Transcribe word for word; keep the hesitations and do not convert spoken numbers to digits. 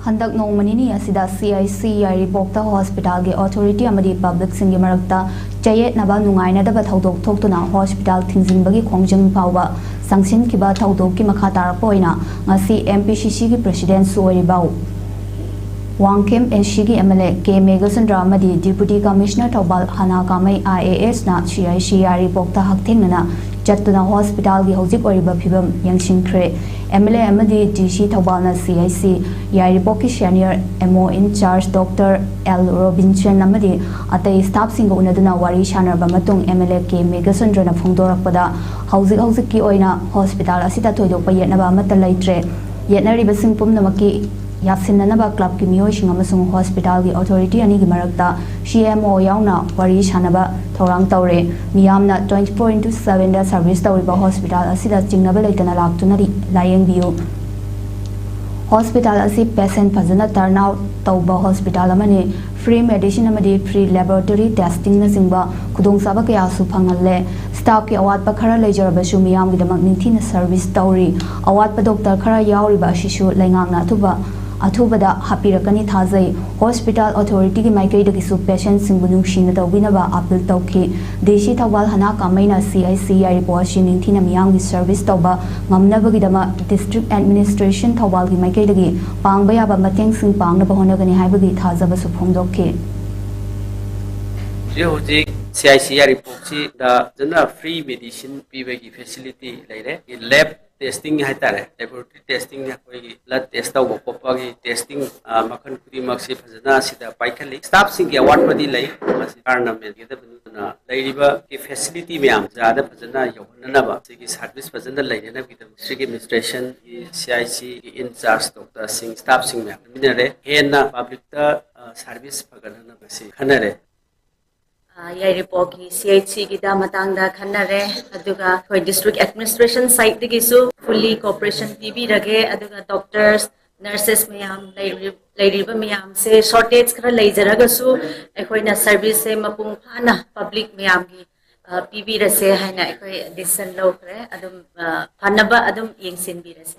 ꯍꯟꯗꯛ ꯅꯣꯡꯃ ꯅꯤꯅꯤ ꯑꯁꯤꯗ ꯁꯤ ꯑꯥꯏ ꯁꯤ ꯌꯥꯏꯔꯤꯄꯣꯛꯇ ꯍꯣꯁꯄꯤꯇꯥꯜꯒꯤ ꯑꯣꯊꯣꯔꯤꯇꯤ ꯑꯃꯗꯤ ꯄꯕ꯭ꯂꯤꯛꯁꯤꯡꯒꯤ ꯃꯔꯛꯇ ꯆꯌꯦꯠꯅꯕ ꯅꯨꯡꯉꯥꯏꯅꯗꯕ ꯊꯧꯗꯣꯛ ꯊꯣꯛꯇꯨꯅ ꯍꯣꯁꯄꯤꯇꯥꯜ ꯊꯤꯡꯖꯤꯟꯕꯒꯤ ꯈꯣꯡꯖꯪ ꯐꯥꯎꯕ ꯆꯪꯁꯤꯟꯈꯤꯕ ꯊꯧꯗꯣꯛꯀꯤ ꯃꯈꯥ ꯇꯥꯔꯛꯄ ꯑꯣꯏꯅ ꯉꯁꯤ ꯑꯦꯝ ꯄꯤ ꯁꯤ ꯁꯤꯒꯤ ꯄ꯭ꯔꯦꯁꯤꯗꯦꯟꯁꯨ ꯑꯣꯏꯔꯤꯕ ꯋꯥꯡꯈꯦꯝ ꯑꯦꯁ ꯁꯤꯒꯤ M L A K Meghachandra ꯑꯃꯗꯤ ꯗꯤꯄꯨꯇꯤ ꯀꯃꯤꯁꯅꯔ ꯊꯧꯕꯥꯜ ꯍꯅꯥ ꯀꯥꯃꯩ ꯑꯥꯏ ꯑꯦ ꯑꯦꯁꯅ ꯁꯤ ꯑꯥꯏ ꯁꯤ ꯌꯥꯏꯔꯤꯄꯣꯛꯇ ꯍꯛꯊꯦꯡꯅꯅ ꯆꯠꯇꯨꯅ ꯍꯣꯁꯄꯤꯇꯥꯜꯒꯤ ꯍꯧꯖꯤꯛ ꯑꯣꯏꯔꯤꯕ ꯐꯤꯕꯝ ꯌꯦꯡꯁꯤꯟꯈ꯭ꯔꯦ꯫ ꯑꯦꯝ ꯑꯦꯜ ꯑꯦ ꯑꯃꯗꯤ ꯗꯤ ꯁꯤ ꯊꯧꯕꯥꯜꯅ ꯁꯤ ꯑꯥꯏ ꯁꯤ ꯌꯥꯏꯔꯤꯄꯣꯛꯀꯤ ꯁꯦꯅꯤꯌꯔ ꯑꯦꯝ ꯑꯣ ꯏꯟ ꯆꯥꯔꯖ ꯗꯣꯛꯇꯔ ꯑꯦꯜ ꯔꯣꯕꯤꯟꯁꯟ ꯑꯃꯗꯤ ꯑꯇꯩ ꯁ꯭ꯇꯥꯐꯁꯤꯡꯒ ꯎꯅꯗꯨꯅ ꯋꯥꯔꯤ ꯁꯥꯟꯅꯔꯕ ꯃꯇꯨꯡ ꯑꯦꯝ ꯑꯦꯜ ꯑꯦ ꯀꯦ ꯃꯦꯘꯆꯟꯗ꯭ꯔꯅ ꯐꯣꯡꯗꯣꯔꯛꯄꯗ ꯍꯧꯖꯤꯛ ꯍꯧꯖꯤꯛꯀꯤ ꯑꯣꯏꯅ ꯍꯣꯁꯄꯤꯇꯥꯜ ꯑꯁꯤꯗ ꯊꯣꯏꯗꯣꯛꯄ ꯌꯦꯠꯅꯕ ꯑꯃꯠꯇ ꯂꯩꯇ꯭ꯔꯦ꯫ ꯌꯦꯠꯅꯔꯤꯕꯁꯤꯡ ꯄꯨꯝꯅꯃꯛꯀꯤ ꯌꯥꯁꯤꯟꯅꯅꯕ ꯀ꯭ꯂꯕꯀꯤ ꯃꯤꯑꯣꯏꯁꯤꯡ ꯑꯃꯁꯨꯡ ꯍꯣꯁꯄꯤꯇꯥꯜꯒꯤ ꯑꯣꯊꯣꯔꯤꯇꯤ ꯑꯅꯤꯒꯤ ꯃꯔꯛꯇ ꯁꯤ ꯑꯦꯝ ꯑꯣ ꯌꯥꯎꯅ ꯋꯥꯔꯤ ꯁꯥꯟꯅꯕ ꯊꯧꯔꯥꯡ ꯇꯧꯔꯦ꯫ ꯃꯤꯌꯥꯝꯅ twenty four into sevenꯗ ꯁꯔꯚꯤꯁ ꯇꯧꯔꯤꯕ ꯍꯣꯁꯄꯤꯇꯥꯜ ꯑꯁꯤꯗ ꯆꯤꯡꯅꯕ ꯂꯩꯇꯅ ꯂꯥꯛꯇꯨꯅ ꯂꯥꯌꯦꯡꯕꯤꯌꯨ꯫ ꯍꯣꯁꯄꯤꯇꯥꯜ ꯑꯁꯤ ꯄꯦꯁꯦꯟ ꯐꯖꯅ ꯇꯔꯟ ꯑꯥꯎꯠ ꯇꯧꯕ ꯍꯣꯁꯄꯤꯇꯥꯜ ꯑꯃꯅꯤ꯫ ꯐ꯭ꯔꯤ ꯃꯦꯗꯤꯁꯤꯟ ꯑꯃꯗꯤ ꯐ꯭ꯔꯤ ꯂꯦꯕꯣꯔꯦꯇꯣꯔꯤ ꯇꯦꯁꯇꯤꯡꯅꯆꯤꯡꯕ ꯈꯨꯗꯣꯡꯆꯥꯕ ꯀꯌꯥꯁꯨ ꯐꯪꯍꯜꯂꯦ꯫ ꯁ꯭ꯇꯥꯐꯀꯤ ꯑꯋꯥꯠꯄ ꯈꯔ ꯂꯩꯖꯔꯕꯁꯨ ꯃꯤꯌꯥꯝꯒꯤꯗꯃꯛ ꯅꯤꯡꯊꯤꯅ ꯁꯔꯚꯤꯁ ꯇꯧꯔꯤ꯫ ꯑꯋꯥꯠꯄ ꯗꯣꯛꯇꯔ ꯈꯔ ꯌꯥꯎꯔꯤꯕ ꯑꯁꯤꯁꯨ ꯂꯩꯉꯥꯛꯅ ꯑꯊꯨꯕ ꯑꯊꯨꯕꯗ ꯍꯥꯞꯄꯤꯔꯛꯀꯅꯤ ꯊꯥꯖꯩ꯫ ꯍꯣꯁꯄꯤꯇꯥꯜ ꯑꯣꯊꯣꯔꯤꯇꯤꯒꯤ ꯃꯥꯏꯀꯩꯗꯒꯤꯁꯨ ꯄꯦꯁꯦꯟꯁꯤꯡꯕꯨ ꯅꯨꯡꯁꯤꯅ ꯇꯧꯕꯤꯅꯕ ꯑꯥꯄꯤꯜ ꯇꯧꯈꯤ꯫ ꯗꯤ ꯁꯤ ꯊꯧꯕꯥꯜ ꯍꯅꯥ ꯀꯥꯃꯩꯅ ꯁꯤ ꯑꯥꯏ ꯁꯤ ꯌꯥꯏꯔꯤꯄꯣꯛ ꯑꯁꯤ ꯅꯤꯡꯊꯤꯅ ꯃꯤꯌꯥꯝꯒꯤ ꯁꯔꯚꯤꯁ ꯇꯧꯕ ꯉꯝꯅꯕꯒꯤꯗꯃꯛ ꯗꯤꯁꯇ꯭ꯔꯤꯛ ꯑꯦꯗꯃꯤꯅꯤꯁꯇ꯭ꯔꯦꯁꯟ ꯊꯧꯕꯥꯜꯒꯤ ꯃꯥꯏꯀꯩꯗꯒꯤ ꯄꯥꯡꯕ ꯌꯥꯕ ꯃꯇꯦꯡꯁꯤꯡ ꯄꯥꯡꯅꯕ ꯍꯣꯠꯅꯒꯅꯤ ꯍꯥꯏꯕꯒꯤ ꯊꯥꯖꯕꯁꯨ ꯐꯣꯡꯗꯣꯛꯈꯤ꯫ ꯍꯧꯖꯤꯛ ꯍꯧꯖꯤꯛ ꯁꯤ ꯑꯥꯏ ꯁꯤ ꯌꯥꯏꯔꯤꯄꯣꯛꯁꯤꯗ ꯐꯖꯅ ꯐ꯭ꯔꯤ ꯃꯦꯗꯤꯁꯤꯟ ꯄꯤꯕꯒꯤ ꯐꯦꯁꯤꯂꯤꯇꯤ ꯂꯩꯔꯦ꯫ ꯂꯦꯕ ꯇꯦꯁꯇꯤꯡ ꯍꯥꯏꯇꯥꯔꯦ, ꯂꯦꯕꯣꯔꯦꯇꯣꯔꯤ ꯇꯦꯁꯇꯤꯡ, ꯑꯩꯈꯣꯏꯒꯤ ꯕ꯭ꯂꯗ ꯇꯦꯁ ꯇꯧꯕ ꯈꯣꯠꯄꯒꯤ ꯇꯦꯁꯇꯤꯡ ꯃꯈꯜ ꯈꯨꯗꯤꯡꯃꯛꯁꯤ ꯐꯖꯅ ꯁꯤꯗ ꯄꯥꯏꯈꯠꯂꯤ꯫ ꯁ꯭ꯇꯥꯐꯁꯤꯡꯒꯤ ꯑꯋꯥꯠꯄꯗꯤ ꯂꯩ, ꯃꯁꯤ ꯁꯔꯀꯥꯔꯅ ꯃꯦꯟꯒꯗꯕꯅꯤ꯫ ꯑꯗꯨꯅ ꯂꯩꯔꯤꯕ ꯐꯦꯁꯤꯂꯤꯇꯤ ꯃꯌꯥꯝꯁꯦ ꯑꯥꯗ ꯐꯖꯅ ꯌꯧꯍꯟꯅꯅꯕ, ꯁꯤꯒꯤ ꯁꯥꯔꯚꯤꯁ ꯐꯖꯅ ꯂꯩꯅꯅꯕꯒꯤꯗꯃꯛ ꯗꯤꯁꯇ꯭ꯔꯤꯛ ꯑꯦꯗꯃꯤꯅꯤꯁꯇ꯭ꯔꯦꯁꯟꯒꯤ, ꯁꯤ ꯑꯥꯏ ꯁꯤꯒꯤ ꯏꯟ ꯆꯥꯔꯖ ꯗꯣꯛꯇꯔꯁꯤꯡ, ꯁ꯭ꯇꯥꯐꯁꯤꯡ ꯃꯌꯥꯝ ꯂꯣꯏꯅꯔꯦ꯫ ꯍꯦꯟꯅ ꯄꯕ꯭ꯂꯤꯛꯇ ꯁꯥꯔꯚꯤꯁ ꯐꯒꯠꯍꯟꯅꯕ ꯁꯤ ꯈꯟꯅꯔꯦ꯫ ꯌꯥꯏꯔꯤꯄꯣꯛꯀꯤ ꯁꯤ ꯑꯩꯆ ꯁꯤꯒꯤꯗ ꯃꯇꯥꯡꯗ ꯈꯟꯅꯔꯦ꯫ ꯑꯗꯨꯒ ꯑꯩꯈꯣꯏ ꯗꯤꯁꯇ꯭ꯔꯤꯛ ꯑꯦꯗꯃꯤꯅꯤꯁꯇ꯭ꯔꯦꯁꯟ ꯁꯥꯏꯠꯇꯒꯤꯁꯨ ꯐꯨꯜꯂꯤ ꯀꯣꯑꯣꯄꯔꯦꯁꯟ ꯄꯤꯕꯤꯔꯒꯦ꯫ ꯑꯗꯨꯒ ꯗꯣꯛꯇꯔꯁ, ꯅꯔꯁꯦꯁ ꯃꯌꯥꯝ ꯂꯩꯔꯤ- ꯂꯩꯔꯤꯕ ꯃꯌꯥꯝꯁꯦ ꯁꯣꯔꯇꯦꯖ ꯈꯔ ꯂꯩꯖꯔꯒꯁꯨ ꯑꯩꯈꯣꯏꯅ ꯁꯔꯚꯤꯁꯁꯦ ꯃꯄꯨꯡ ꯐꯥꯅ ꯄꯕ꯭ꯂꯤꯛ ꯃꯌꯥꯝꯒꯤ ꯑ, ꯄꯤꯕꯤꯔꯁꯦ ꯍꯥꯏꯅ ꯑꯩꯈꯣꯏ ꯗꯤꯁꯤꯖꯟ ꯂꯧꯈ꯭ꯔꯦ꯫ ꯑꯗꯨꯝ ꯑ, ꯐꯅꯕ ꯑꯗꯨꯝ ꯌꯦꯡꯁꯤꯟꯕꯤꯔꯁꯦ꯫